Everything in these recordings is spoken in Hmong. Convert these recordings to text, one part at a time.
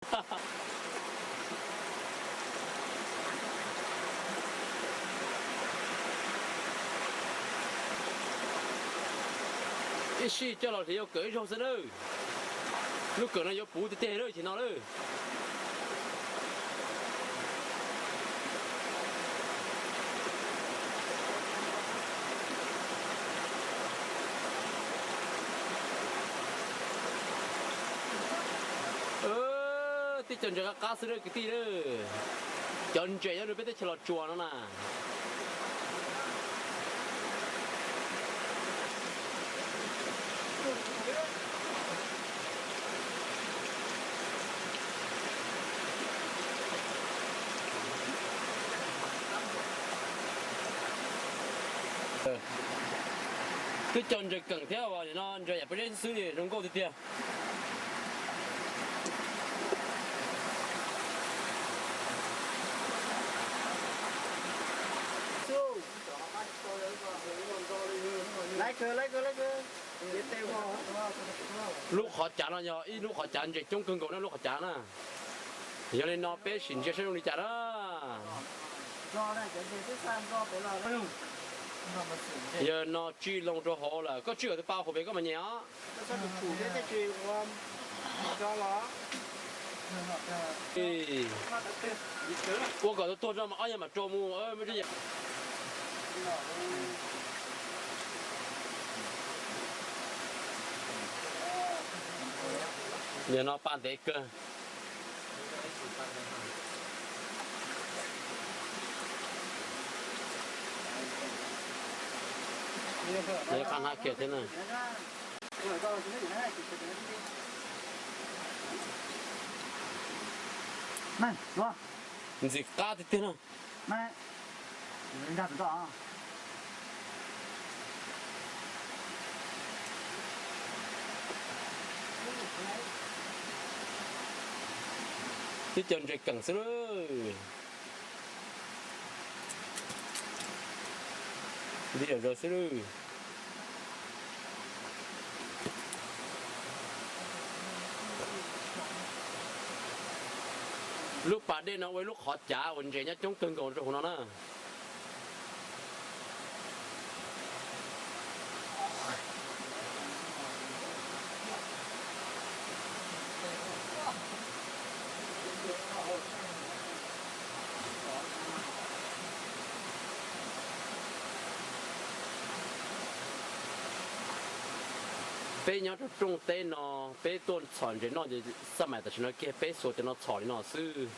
Ib sij coj los hliv yuav kawm ib zaug xwb nawb. Lub kawm no yuav puv tiag tiag lawm ces no lawm. Tib co ntses qab qab xwb lawm kwv tij lawm. Cov ntses nyob rau peb teb chaws Los Tsuas no na. Twb cog ntses keem thiab as, no ntses yam pob zeb xwb xwb zoo nkauj tiag tiag. Lub qhov cav no yog ib lub qhov cav ntses coob kawg nkaus na, lub qhov cav na. Yog li no peb sim ntsia saib zoo li cas na. Yog no tsij loo rau hauv lawm, koj tsij kom tus pa hauv pem koj mam nyem os. Ua kom tuag tuag tso mas ob yam mam rau mus. Yog no pa ntev kawg. Qab hnab kiag thiab na. Ntxim qab tiag tiag na. Tib co ntses keem xwb lawm. Ntxim zam zaws xwb lawm. Lub pas dej no ua ib lub qhov cav uas ntses nyob coob kawg nkaus rau hauv no na. Peb nyob rau rooj teb no, peb tuaj txhom ntses noj ces xab maim tam sim no kiag peb xuas cov no txhom li no xwb.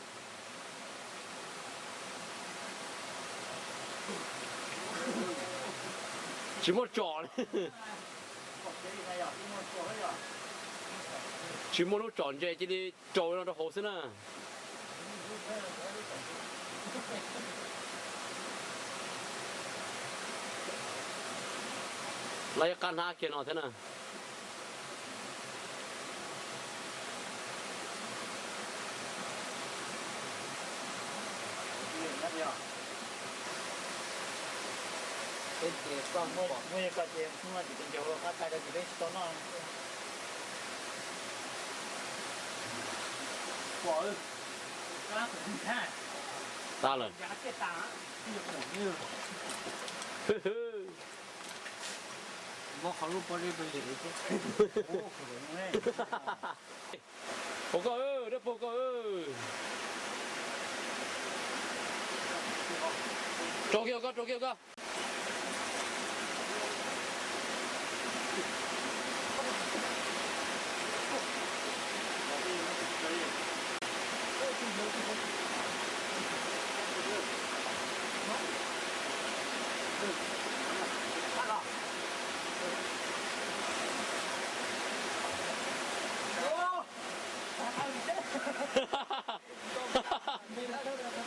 Tsis muaj tsom li. Tsis muaj lub tsom ntses cia li rau no rau hauv xwb na. Lawv ib qab hnab kiag no thiab na. Tas lawm. Puas koj, dab puas koj. Rau kiag koj, rau kiag koj.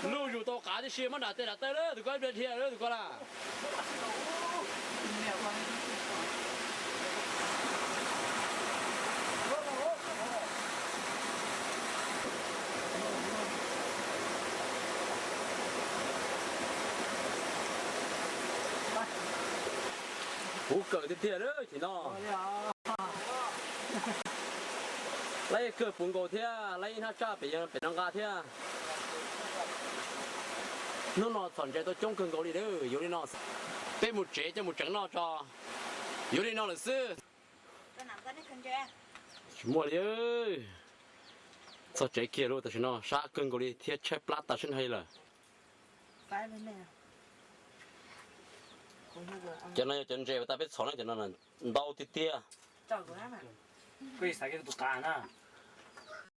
Luj zus tau qav tib si, muab nram tes nram taw lawm tus ko, ib pliag dhia lawm tus ko las. Huv kawm tiag tiag lawm ces no. Laib kawg puv nkaus thiab, laib ib hnab tsaj pem, pem no nqa thiab. Hnub no txhom ntses tau coob kawg nkaus li a, yuav li no, peb mus tsev coj mus tseev noj tso. Yuav li no lawm xwb. Tsis muaj li, txog tsev kiag lawm, tam sim no sab kawg nkaus li thiab tshaib plab tas sib nrhai lawm. Cov no yog cov ntses uas tas peb txhom na, cov no ntau tiag tiag. Koj xav tus qav na.